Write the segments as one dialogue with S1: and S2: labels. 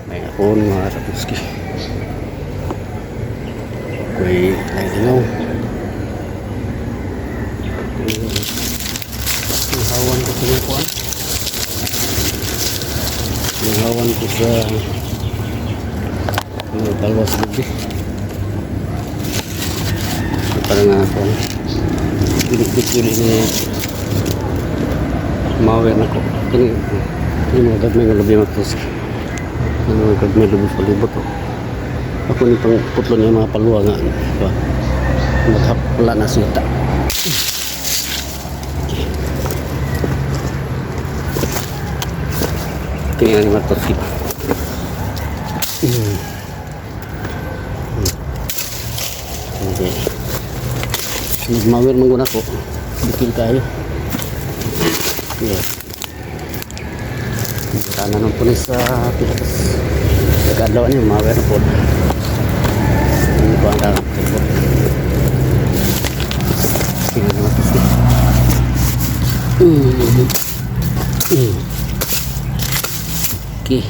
S1: May hapon, mga katuski. Ako'y nalingaw. Ang hawan ko sa mga kuwan. Ang hawan ko sa mga talwas lubi. Parang nga ako. Dili-dili ni mawer na ko. Kini, kini mga gagmay nga lubi, mga katuski. Kini mga gagmay lubi sa palibot. Oh. Ako ni pang putlo niya mga paluwa nga. Diba? Maghapla na sita. Kini ang mga katuski. Okay. Nagmawer man gud ako. Bikil kayo. Yeah. Tanan po ni sa pilakas. Nag-adlaw niyo, mawer po. Hindi ko ang dalang po. Tingnan naman kasi. Okay.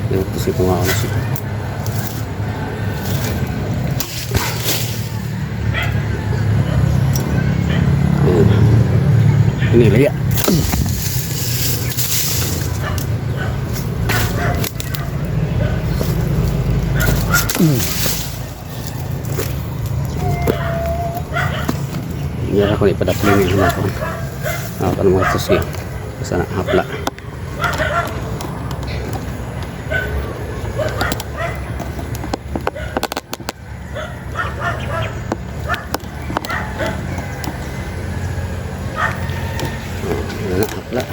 S1: Yung kasi kung ano siya. Ayan. Ini laya. Hindi ako ipadapling yung ako. Ako ng mga susi. Basta na hapla. Oh, na hapla.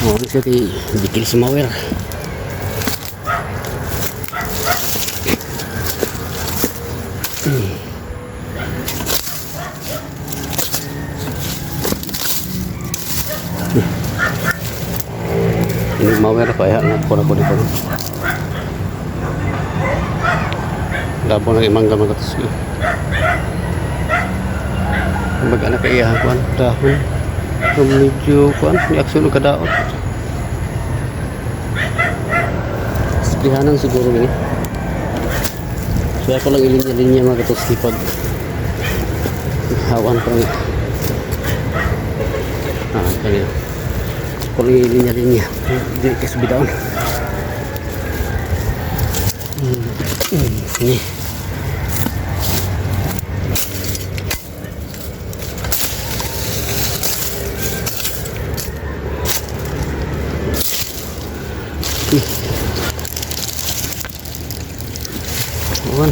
S1: Oh, siya kay bikil sa mawer. Ini mawer ko ay na ko na ko dito. Labo na imangga, mga katuski. Kumbaga na kay iyang kuan dahon. So, medyo kuan ni aksyon og kadaot. Splihanan siguro ini. So ako lang ilinya-linya, mga katuski, pag hawan ko lang. Ah, kaya ako lang ilinya-linya. Di kay subidaon. Ini. Awan.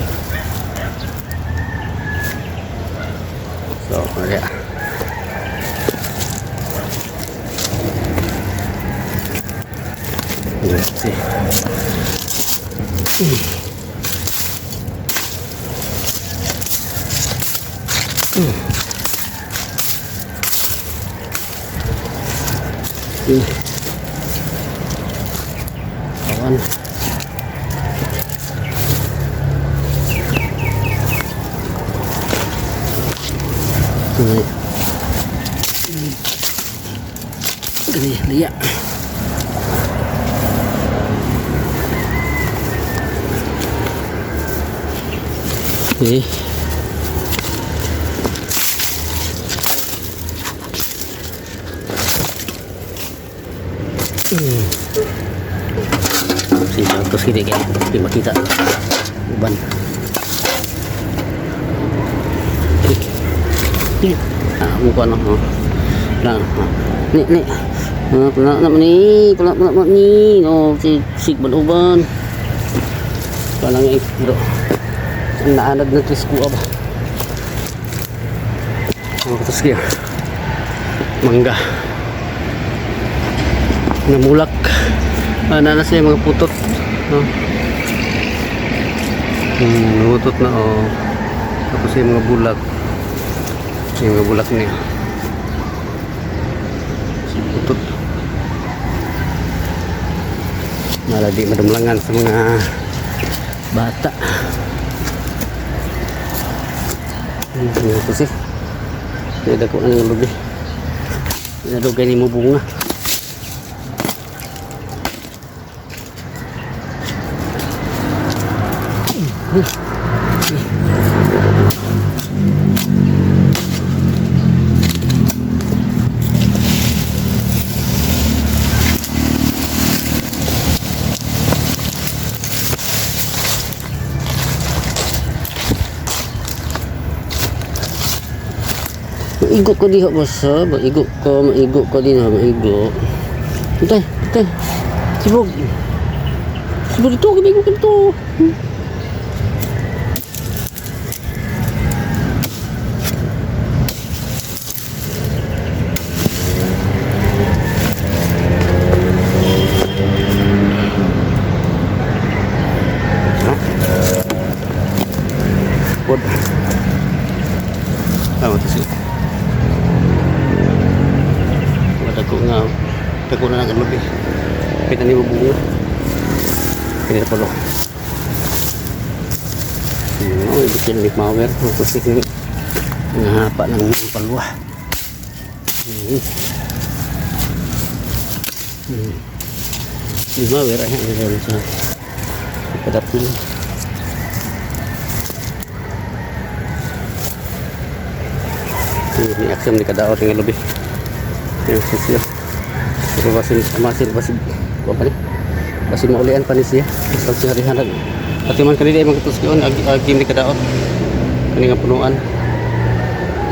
S1: So, kaya. Let's see. Awan. Ini. Gani, liya. Okay. Sige, terus kini kaya di makita. Uban. Ni. Ah, muka no. Oh. Lang. Oh. Ni ni. Ah, pula na ni, pula pula ni. No, si sig ban uban. Parang eh, bro. Naanad na tris kuha ba? Ang katos kaya. Mangga. Namulak. Ah, na siya mga putot. No? Putot na oh. Tapos yung mga bulak. Yung mga bulak niya. Buntod. Maladi madumlangan sa mga bata. Ito si. Hindi ko ang lubi. Nadugay ni mo bunga. Maigo ko diha basta, maigo ko diha, maigo. Antay, antay. Sibog. Sibog dito, maigo ko dito. Pod. Tama to siya. Dako nga, dako na lang ang lubi. Kita ni mo bunga. Kini palo. Oh, bikin ni power. Ito siya nga hapa ng palwa. Di mawer ay ang sa padapil. Ni aksam ni kadaot nga lubi. Yung sisyo. Pero basin masin basin ko pa ni. Basin maulian pa ni siya. Basta siya rihanag. Pati man kanila imong katusyon agi agi ni kadaot. Kani nga punuan.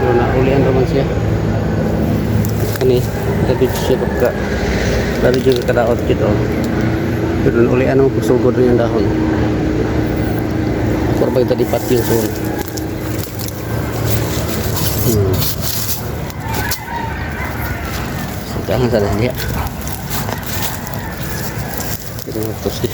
S1: Pero naulian ra man siya. Kani dito siya pagka labi jud kadaot jud oh. Pero naulian mo pagsugod rin ang dahon. Ako ra ba dalipat yung sun. Sudahan sa niya. Ito na ito siya.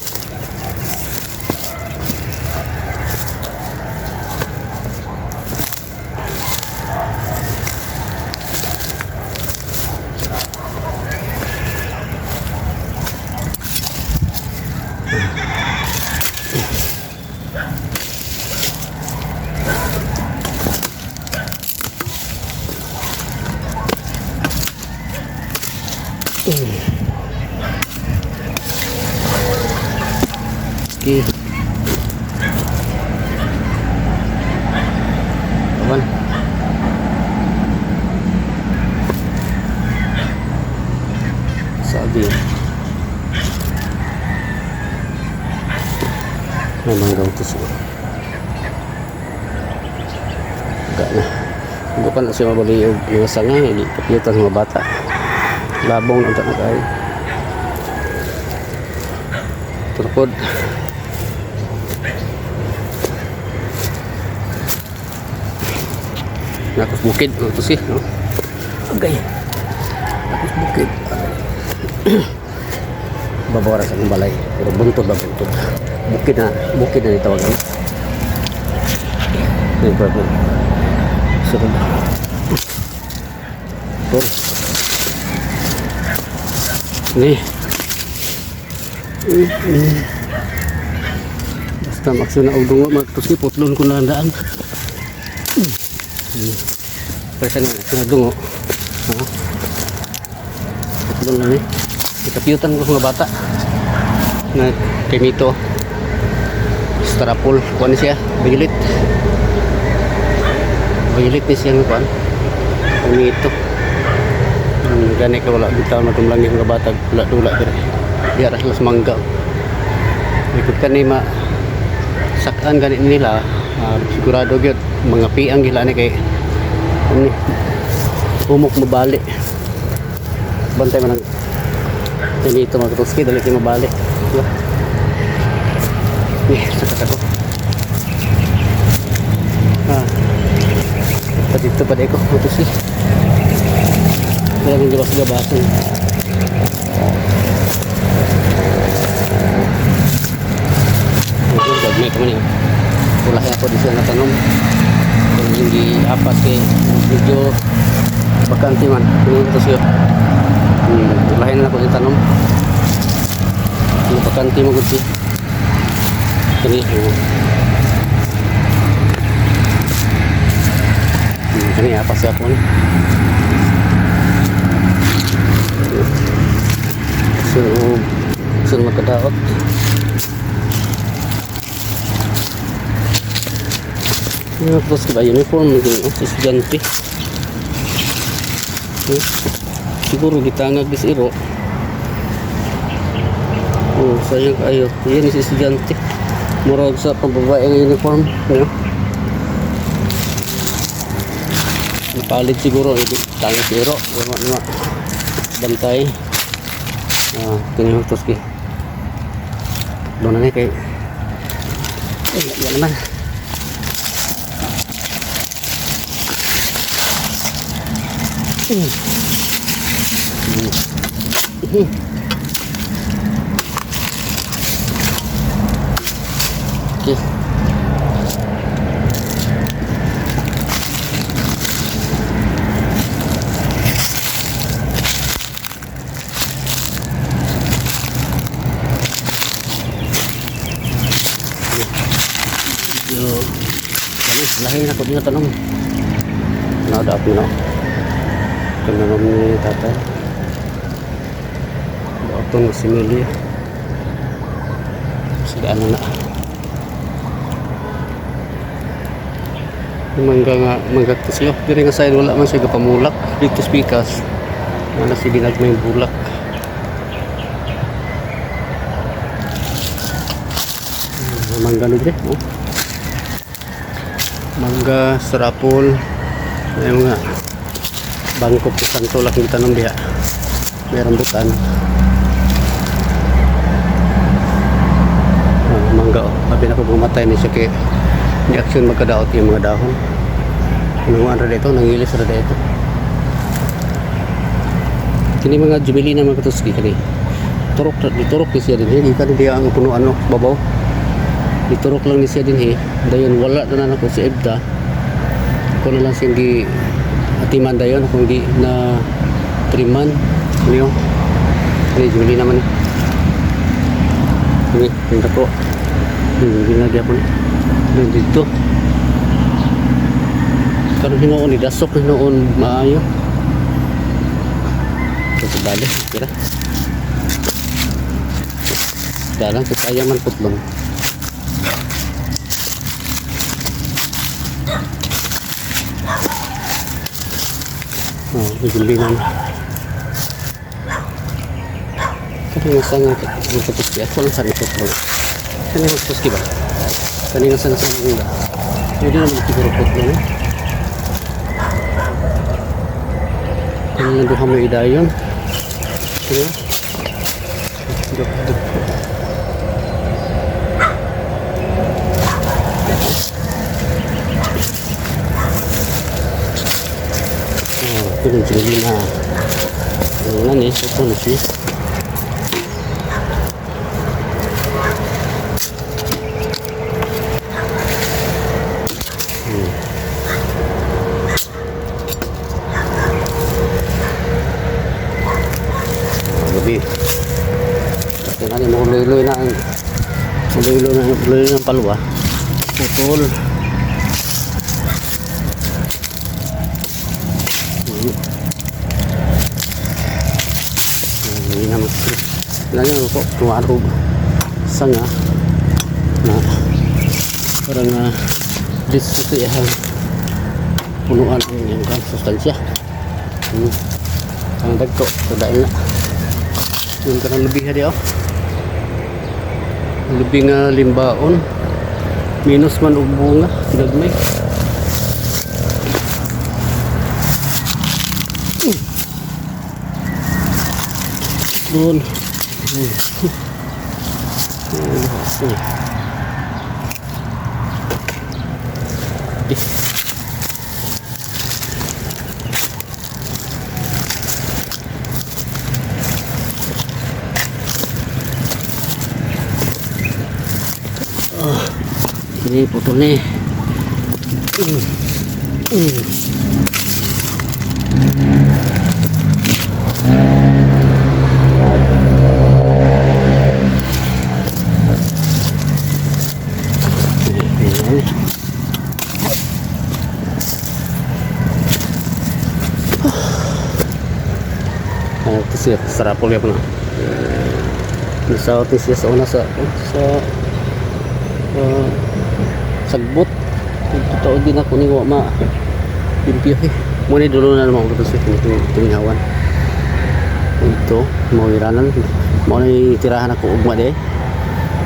S1: Okay. Kawan. Sabi. May manggaw to siya. Ga na. Hindi pa na siya mabali yung mga sanga, hindi kapiyutan sa mga bata. Labong ang na kayo. Turpod. Nakos bukid, ito si, no? Okay. Nakos bukid. Babawara sa akong balay, pero buntod ba buntod. Bukid na itawag ano. Ayun, purple. Sunod. Ito. Ni. Basta maksud na og dungo magtuski putlon ko na ang daan. Pero sa nga na dungo. Ha? Putlon na ni. Ikapiyutan ko sa mga bata. Na kay Mito. Strapol. Kuan ni siya. Violet. Violet ni siya nga kuan. Mito. Gani ka wala bitaw na yung mga bata dula-dula dire. Diya ra sila sa mangga. Ikot ka ni ma sakaan gani nila, sigurado gyud mga piang gila ni kay ano ni humok mabali. Bantay man ang dito mga katuski, dali kayo mabali. Diba? Ni, sakat ako. Ah. Pa dito pa ko, katuski. Wala nang gabas-gabasan. Ito, gagmay ka man yun. Wala kaya ako di siya natanom. Kung hindi apas kay medyo bakante man. Ito siya. Lahin na ko yung tanom. Ano bakante mo gud siya. Kani, oh. Kani apa siya po ni. So, so magkadaot. Ano tapos ba uniform ng oh, estudyante. Hmm? Siguro gitangag dis iro. Oh, sayang kayo. Yan is estudyante. Murag sa pambabae ng uniform, no? Napalit siguro ibig tangag si iro. Wala na bantay. Ah, kini tos ki. Doon na ni kay. Eh, yan naman. Okay. Medyo, ano, lahi na ko din na tanong. Nakadaap mo na. Tanong ni tatay. Daotong si Melia. Sige, ano na. Yung mangga nga, mangga to siya. Diri nga side wala man siya gapamulak. Dito speakers. Wala si ginagmay yung bulak. Mangga no dire, oh. Mangga, sarapol. Ayun nga. Bangkok sa Santo lang yung tanong diha. May rambutan. Ah, mangga oh. Sabi na ko bumatay ni siya kay ni action magkadaot yung mga dahon. Ano ra dito, nangilis ra dito. Kini mga jubilee na mga katuski kani. Turok diturok ni siya dinhi, gikan diha ang punuan no, babaw. Diturok lang ni siya dinhi. Dayon wala na na nako si Ebda. Ko na lang siyang gi atiman dayon kung gi na triman niyo. Kani jubilee naman ni. Kani pinta ko. Jubilee na gyapon. Doon dito. Karon hinuon ni dasok hinuon maayo. Kasi bali, tira. Dalang sa kaya man putlong. Oh, bigili na. Kani nga sanga tapos di ako lang sa putlong. Kani nga tapos ba? Kani nga sanga sa mga. Pwede naman siguro putlong. Eh. Kani nga duha mo idayon. Kani. Duk duk. Oh, kini juli na. Ano na ni, ito na siya. Gabi. Ito na mo luloy na ang luloy na ang palwa. Putol. Hindi naman. Lagi ko tuwa ko sanga na parang dito sa iyang punuan ang iyang kan sustansya. Hmm. Ang dagko so dahil na. Yung kanang lubi ha di oh. Lubi nga limbaon. Minus man og bunga gagmay. Doon. Di. Ah, ini putol ni. Mm. Mm. Ay, ito siya, sarapol yan na. Nasa siya sa una sa sagbot. Totoo din ako ni wa ma limpyo eh. Muna dulo na naman ako sa tingawan. Ito, mawiranan. Mao na tirahan ako ugma de.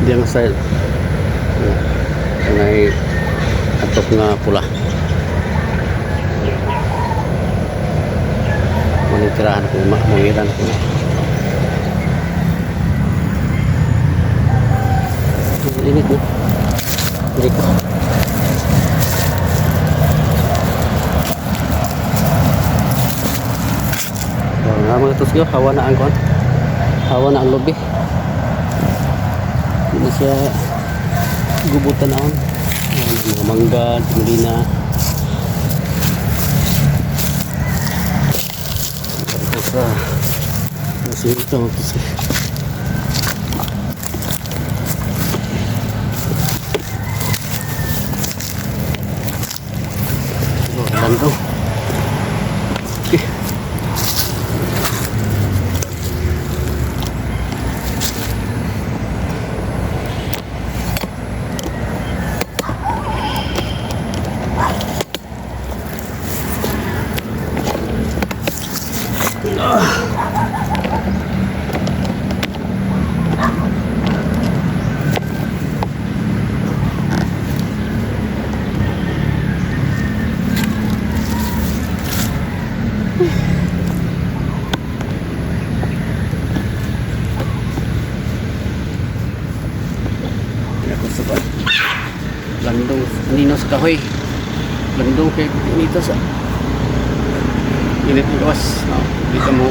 S1: Di ang style. Ngay atok nga pula. Mao na tirahan ako ugma, mawiran ako. Init no? Hindi ko. So, nga mga tusyo, hawa na ang kuan. Hawa na ang lubi. Hindi na siya gubutan naon. Ayan, mga mangga, timulina. Ito sa nasinito mga tusyo. Ito, okay. Ako sa ba? Landong nino sa kahoy. Landong kay nito sa init ng gawas. No, dito mo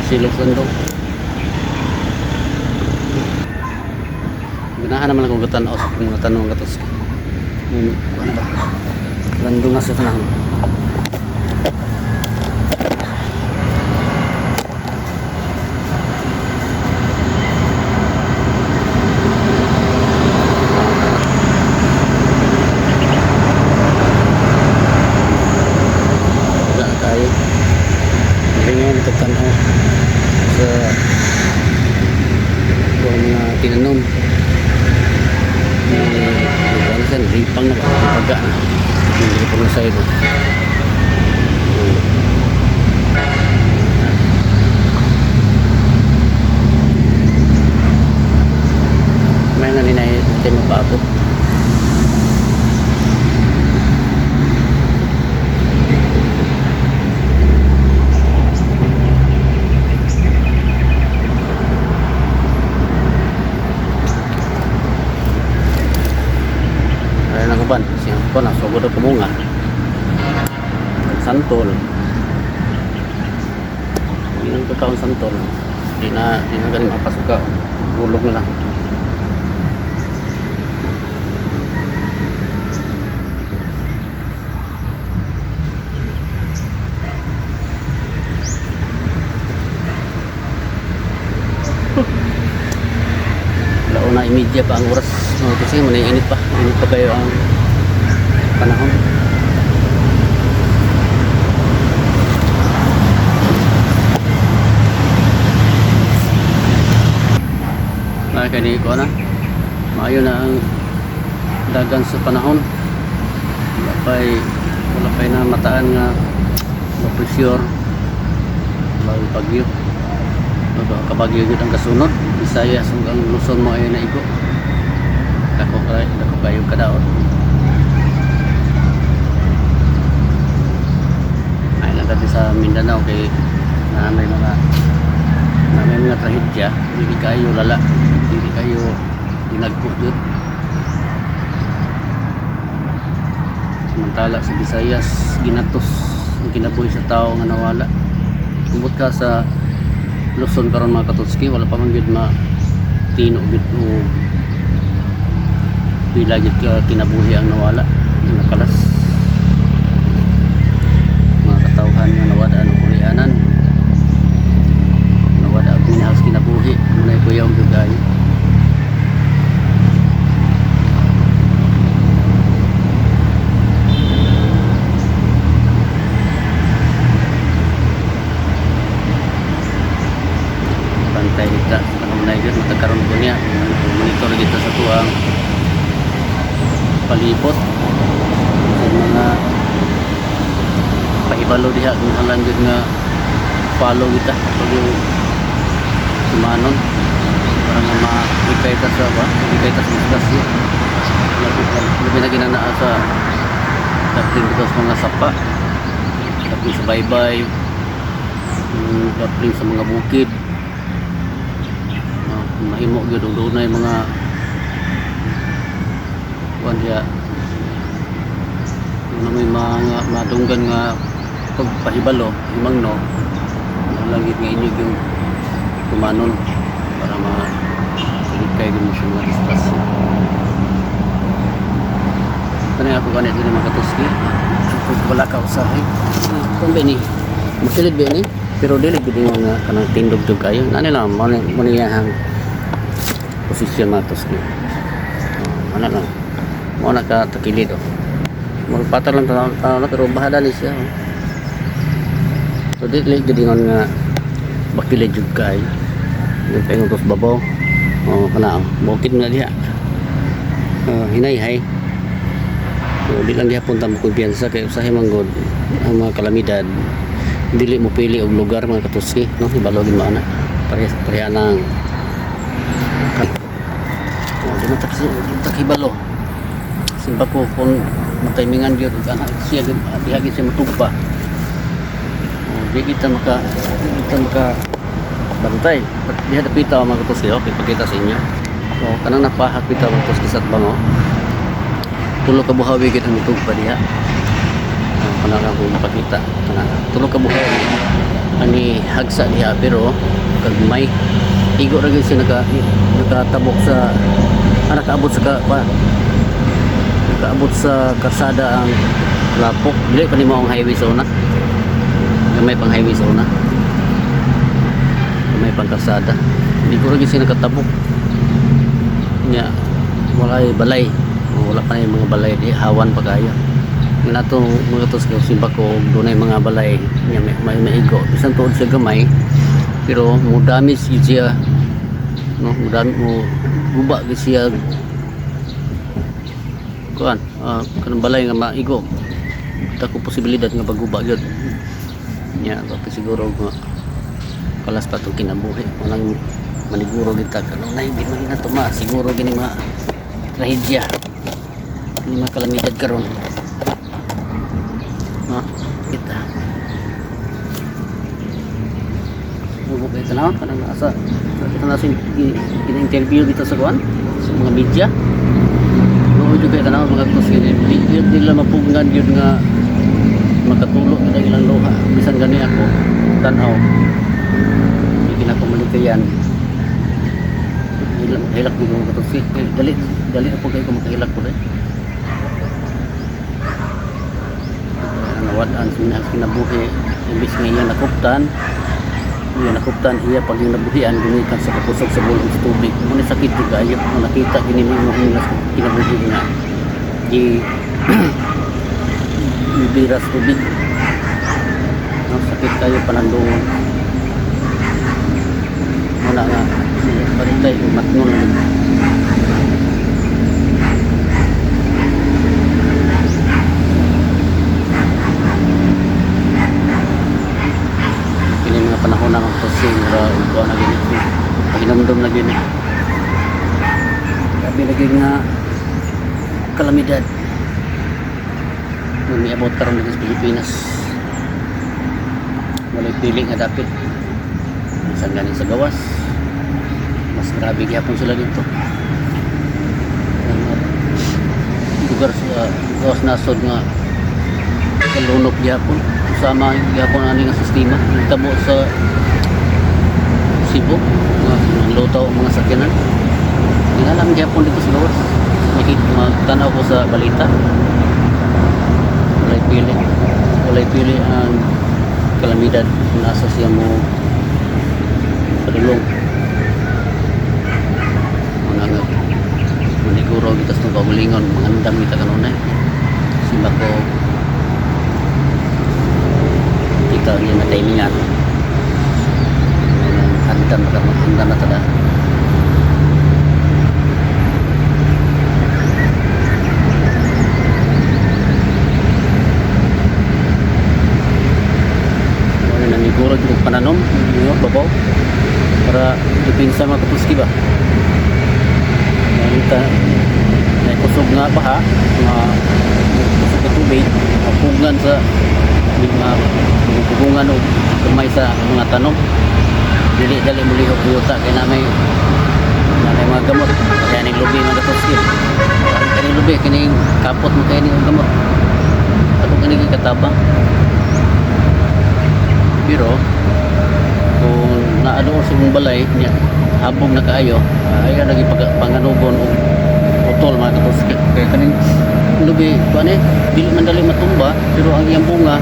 S1: silog landong. Ganahan naman ako gatan-aw sa mga tanong gatos. Ano ba? Landong nga sa tanan. Wala tayo. Ngayon, ito tanaw sa kung mga tinanom. Eh, ano siya, ripang na ba? Ripaga na. Hindi ko na sa ito. May na nila natin mapaabot. Kaya na kuban, siya ko na sugod ko bunga. Santol. Hindi na kakaon santol. Di na galing mapasuka. Gulog na lang. 1:30 pa ang oras. No, kasi init pa. Init pa kayo ang panahon. Ay, kaya ko na. Maayo na ang dagan sa panahon. Wala pa'y na mataan nga ma-pressure bago bagyo. Bago kabagyo yun ang kasunod. Visayas ug ang Luzon mo ay naigo. Dako kayo kadaot. Ay lang dati sa Mindanao kay na may mga trahedya, dili kayo lala, dili kayo dinagko jud. Samantala sa Visayas, ginatos ang kinabuhi sa tao nga nawala. Kubot ka sa Luzon karon mga katutski, wala pa man gyud ma tino gyud o pila gyud ka kinabuhi ang nawala, ang nakalas. Mga katawhan nga nawala ang kulianan, nawala ang minahal sa kinabuhi, muna'y kuyaw gyud kayo. Gyud matagkaroon ko niya. Monitor dito sa tuang palibot sa mga pahibalo diha kung halan gyud nga follow kita pag yung sumanon para nga malikay ta sa ba, malikay ta sa disgrasya. Labi na ginanaa sa daplin dito sa mga sapa, daplin sa baybay, yung daplin sa mga bukid. Mahimo gyud og dunay mga kuan diha, kung may mga madunggan nga pagpahibalo himangno langit nga inyo yung tumanon para malikay gyud mo siya mga disgrasya. Kani ako ganit din mga katuski. Wala ka usahay. Kung ba ni makilid ba ni, pero dili gid yung nga kanang tindog jud kayo nani lang mo ni mo niyang posisyon mga katuski. Oh, ana lang mo na ka takilid, oh. Murag patar lang tanaw tanaw na, pero bahala ni siya, oh. So dili gid ingon nga bakilid jud kay yung paingon tos babaw, oh, kana, oh, bukid na diha. Oh, hinayhay. So di lang gihapon ta mo kumpiyansa kay usahay man gud ang mga kalamidad, dili mo pili og lugar, mga katuski, no? Ibalo gid mo ana, pareha pareha nang. Oh, di man ta kasi di ta kibalo. Simba ko kung mataymingan gyud ug anak siya gyud diha gyud siya matugpa. Oh, di kita maka bantay. Diha dapita, mga katuski, okay, pakita sa inyo. So kanang napahak bitaw, mga katuski, sa atbang, oh. Tulo ka buhawi gid ang mitugpa diha. Oh, kana lang kung mapakita. Kana tulo ka buhawi ani hagsa diha, pero kagmay igo ra gyud siya nakatabok sa nakaabot sa ka, pa, nakaabot sa karsada ang lapok. Dili pa nimo ang highway sa una. Gamay pang highway sa una. Gamay pang karsada. Hindi ko ra gyud siya nakatabok. Nya wala ay balay. Wala pa na yung mga balay di hawan pa kayo. Nga nato mga tos kay simba ko dunay mga balay nya may maigo. Bisan tuod siya gamay pero mo damage gyud siya, no? Mo dami mo guba gyud siya kuan, kanang balay nga maigo, dako posibilidad nga pagguba gyud nya. Dapat siguro nga kalas pa itong kinabuhi, walang maniguro gyud ta kanunay di man na ma siguro gini mga trahedya, ini mga kalamidad karon, no? Kita mubo kay tanaw kanang nasa kita na sin gina-interview dito sa kuan sa mga media. Luoy jud kay tanaw, mga tos, kay di gyud nila mapugnan gyud nga makatulo gyud ang ilang luha. Bisan gani ako tan-aw, di na ko malikayan. Hilak hilak gyud mga tos. Dali dali ako kay ko makahilak ko rin nawad-an sa kinabuhi imbis nga iya nakuptan, iya nakuptan, iya pag yung nabuhian gumikan sa kakusog sa bulong sa tubig mo ni. Sakit jud kaayo nga nakita gini mo imong kinabuhi nga di bibira sa tubig, no? Sakit kayo panandungon muna nga bantay matngon lang. Kini mga panahon na mga kusing ra kuan na gini, pahinumdum na gini. Grabe lagi nga kalamidad nung miabot karon dito sa Pilipinas. Walay pili nga dapit. Bisan ganing sa gawas, mas grabe gihapon sila dito. Ang mga lugar sa gawas nasod nga kalunok gihapon, sama gihapon ani nga sistema tabo sa Cebu nga lutaw ang mga sakyanan. Alam gihapon dito sa gawas. Magtanaw ko sa balita, walay pili, walay pili ang kalamidad nasa siya mo padulong. Mga nga maniguro kita sa itong kaugalingon, mangandam kita kanunay. Simba ko kita niya na timingan, andam na andam na tada. pananom yung babaw para depensa, mga katuski ba. Nakita na kusog nga baha, nga kusog nga tubig, mapugan sa mga pugungan o gamay sa mga tanom. Dili dali mulihok yuta kay na may mga gamot kaya ning lubi, mga katuski. Kaning lubi, kining kapot mo kay ning gamot ako, kaning katabang. Pero kung naa doon sa imong balay niya, habog na kaayo, ay lagi pag panganugon og putol, mga katuski, kay kaning lubi kuan eh, dili man dali matumba, pero ang iyang bunga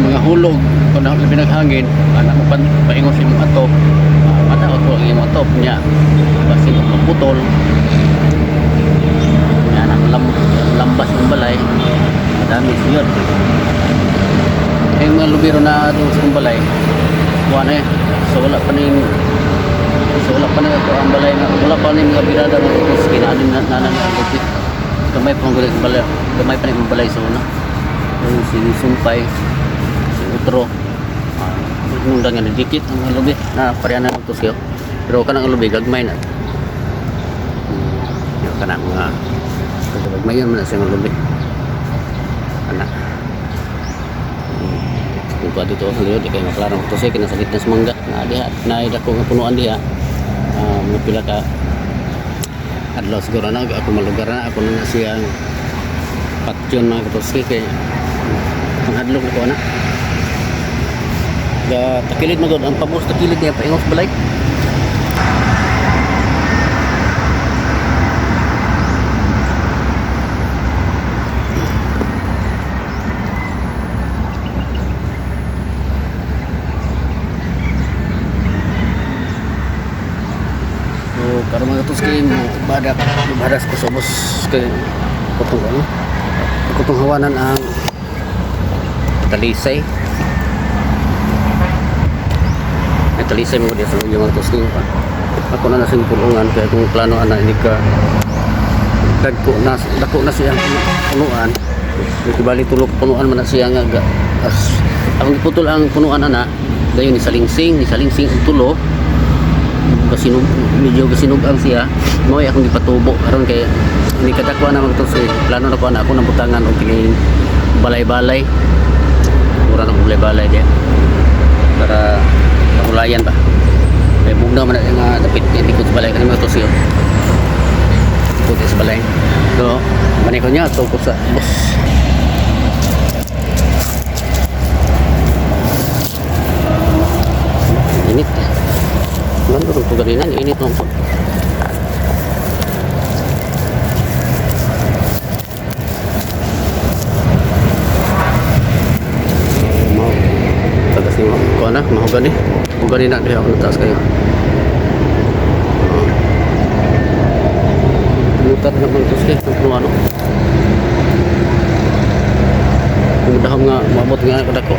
S1: mga hulog kung na labi naghangin anak mo pan paingon sa imong atop, madaot ko ang imong atop niya, basin og maputol niya nang lambas ng balay, madami siyon. Yung mga lubiro na doon sa imong balay kuan eh, so wala pa ning ako ang balay nga wala pa ning mga birada, mga katuski, na na na na na lubi. Gamay pa ang balay, gamay pa ning balay sa una. Yung si Sumpay, si Utro, nung nga nadikit ang mga lubi na pareha na ito siyo, pero kanang lubi gagmay na. Yung kanang mga gagmay man na siyang lubi ana. Kung pa dito sa liyo, di kayo maklaro ito siya kinasakit na sa mangga na diha na dako nga punuan diha. Mga pila ka adlaw siguro na ako malugar na ako na siyang patyon, mga katoski, kay ang hadlok na ko ana. Ga takilid magod ang pabos, takilid niya paingon sa balay. So karon, mga katoski, mo badak badas ko sa ubos kay kutong ano, kutong hawanan ang talisay. Ay, talisay mo diya sa luyo, mga katoski pa. Ako na nasing pulungan kaya kung plano ana ini ka dagko na, dako na siya punuan. Di bali tulok punuan man na siya nga as ang giputol ang punuan ana, dayon ni salingsing ang tulo, kasinog, medyo kasinog ang siya mo ay akong gipatubo aron kay ni kadakwa na magtus. Plano na ko ana ako nang butangan og kining balay-balay, mura ng balay-balay diya para kaulayan ba, kay bugnaw man na nga dapit nga likod sa balay kani, mga tusyo, likod sa balay. So maniko niya to ko sa bus. Init man ko ganina, init man ko. Mau tagas ni ko na mahugani hugani na diha ako nataas kayo. Mutar naman to siya ang ano kung dahom nga maabot nga kadako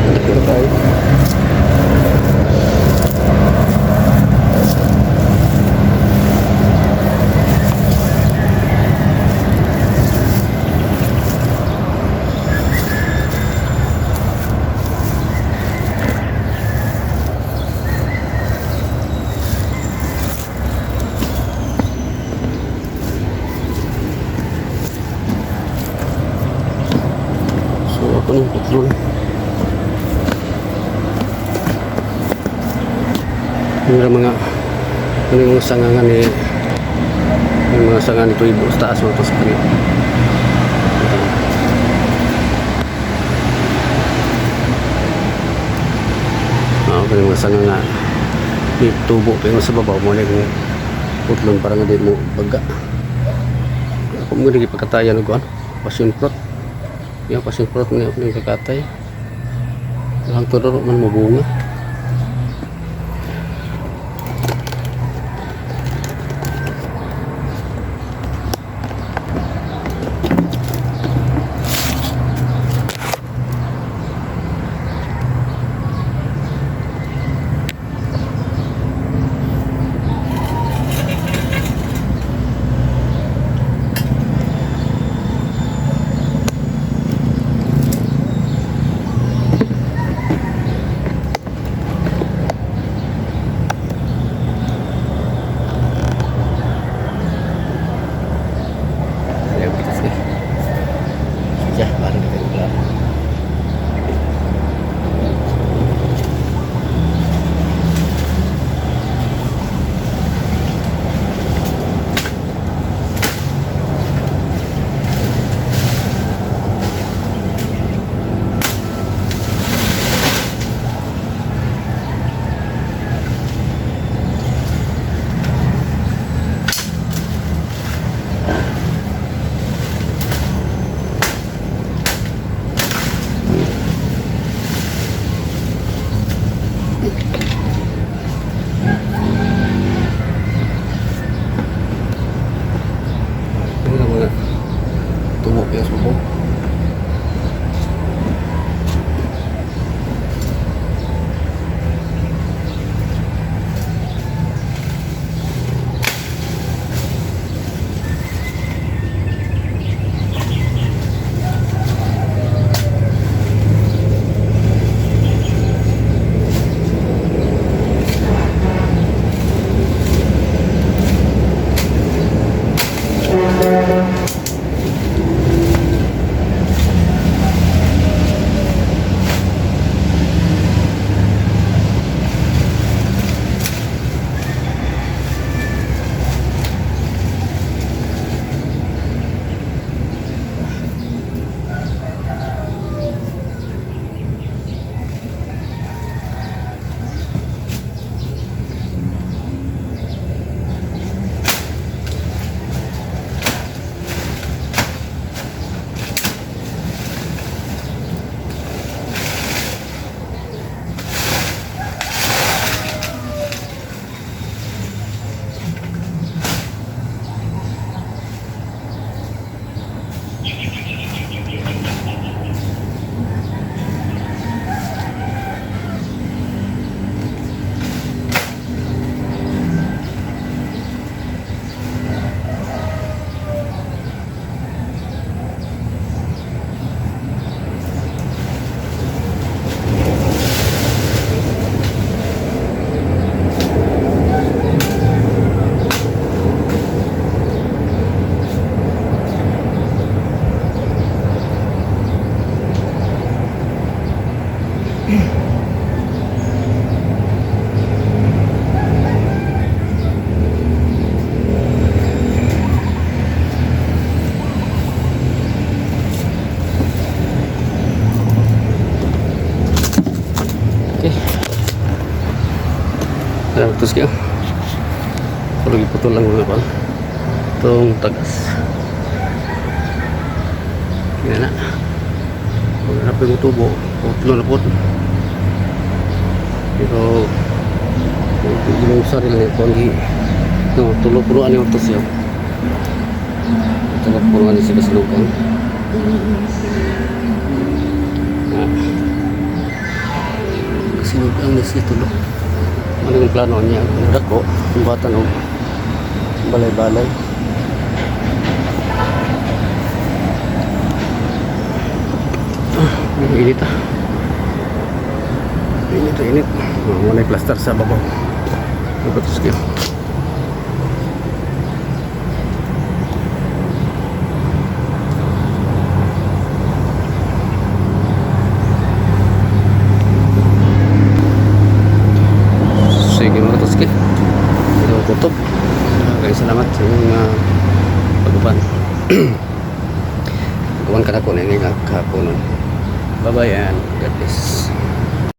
S1: dako na tayo. So ako nang putlon. Yung mga ano, yung mga sanga nga ni, yung mga sanga ni tuibo sa taas mga tos kani. Ah, kani mga sanga nga ni tubo pero sa babaw mo na yung putlon para nga di mo baga. Ako mo naging pagkatayan og ano, passion fruit. Yung passion fruit nga ako nang kakatay. Ang tudoro man mo bunga. Tapos kaya. Pero giputol lang mga pal. Itong tagas. Yan na. Kung hanap yung tubo, putlo na po. Pero yung sarili nito, hindi no, tulo punuan yung ortos yun. Tulo punuan siya kasilugan. Ah. Kasilugan na siya tulo. Ano yung plano niya? Ang dako, ang bata no. Balay-balay. Ah, init ah. Init, init. Oh, wala yung plaster sa babaw. Dapat kayo. Sige mga katoski. Ito kutob. Okay, salamat sa inyong pag-uban. Uban ka na ko na yung kahaponon. Bye-bye and God bless.